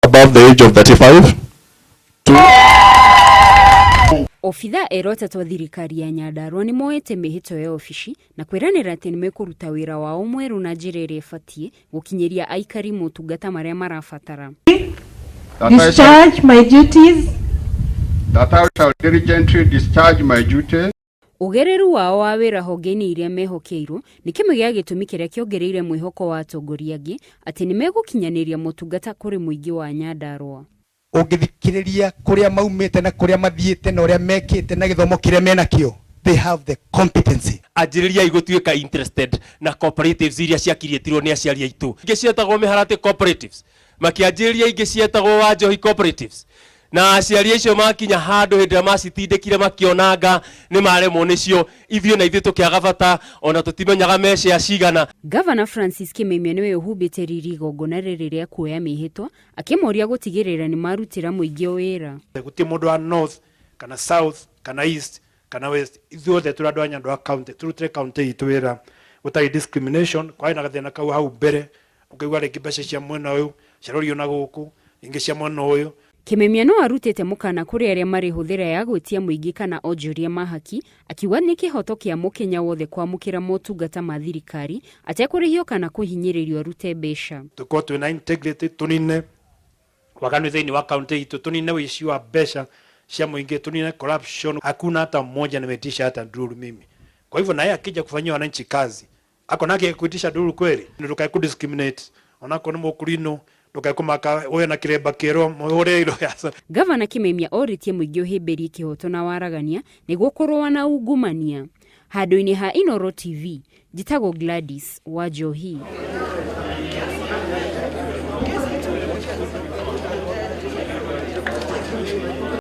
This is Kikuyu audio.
Above the age of 35 to Obithaa erũ atatũ a thirikari ya Nyandarua nĩ moete mĩhĩtwa ya obici na kwĩranĩra atĩ nĩ mekũruta wĩra wao mwerũ na njĩra ĩrĩa ĩbatiĩ gũkinyĩria aikari motungata marĩa marabatara. That I shall, Discharge my duties that I shall diligently discharge my duties Ũgereru wao wa wĩra honge-inĩ iria mehokeirwo nĩ kĩmwe gĩa gĩtũmi kĩrĩa kĩongereire mwĩhoko wa atongoria angĩ atĩ nĩ megũkinyanĩria motungata kũrĩ mũingĩ wa Nyandarua. Ũngĩthikĩrĩria kũrĩa maumĩte na kũrĩa mathiĩte na ũrĩa mekĩte na gĩthomo kĩrĩa menakĩo, they have the competency. Anjĩrĩriai gũtuĩka interested na cooperatives iria ciakiriĩtirwo nĩ aciari aitũ. Ingĩ cietagwo mĩharatĩ cooperatives, makĩanjĩrĩria ingĩ cietagwo Wanjohi cooperatives, na aciari acio makinya handũ hĩndĩ ĩrĩa macitindĩkire makĩonanga nĩ maremwo nĩcio, ithuĩ na ithuĩ tũkĩaga bata ona tũtimenyaga me share cigana. Gavana Francis Kimemia nĩwe ũhumbĩte riri igongona rĩrĩ rĩa kuoya mĩhĩtwa, akĩmoria gũtigĩrĩra nĩ marutĩra mũingĩ wĩra. Gũtirĩ mũndũ wa north kana south kana east kana west, ithuothe tũrĩ andũ a Nyandarua County, tũrutĩre county itũ wĩra gũtarĩ discrimination. Kwarĩ na gathĩna kau hau mbere, ũkaigua rĩngĩ mbeca cia mwena ũyũ ciarorio na gũkũ, ingĩ cia mwena ũyũ. Kimemia no arutĩte mũkana kũrĩ arĩa marĩ hũthĩra ya gwĩtia mũingĩ kana onjoria mahaki, akiuga nĩ kĩhoto kĩa mũkenya wothe kwamũkĩra motungata ma thirikari atekũrĩhio kana kũhinyĩrĩrio arute mbeca. Tũkorwo twĩna integrity, tũnine waganu thĩinĩ wa county itũ, tũnine ũici wa mbeca cia mũingĩ, tũnine corruption. Hakuna hata mmoja nimeitisha hata ndururu mimi. Kwa hivyo naye akija kufanyia wananchi kazi, ako nake kuitisha ndururu kweli? Ndukae ku discriminate onako nĩ mũkurino, ndukae kũmaka ũyũ na kĩremba kĩerũ mũhũre iro ya. Gavana Kimemia orĩtie mũingĩ ũhĩmbĩrie kĩhoto na waragania nĩguo kũrũa na ungumania. Handũ-inĩ ha Inooro TV, njĩtagwo Gladys Wanjohi.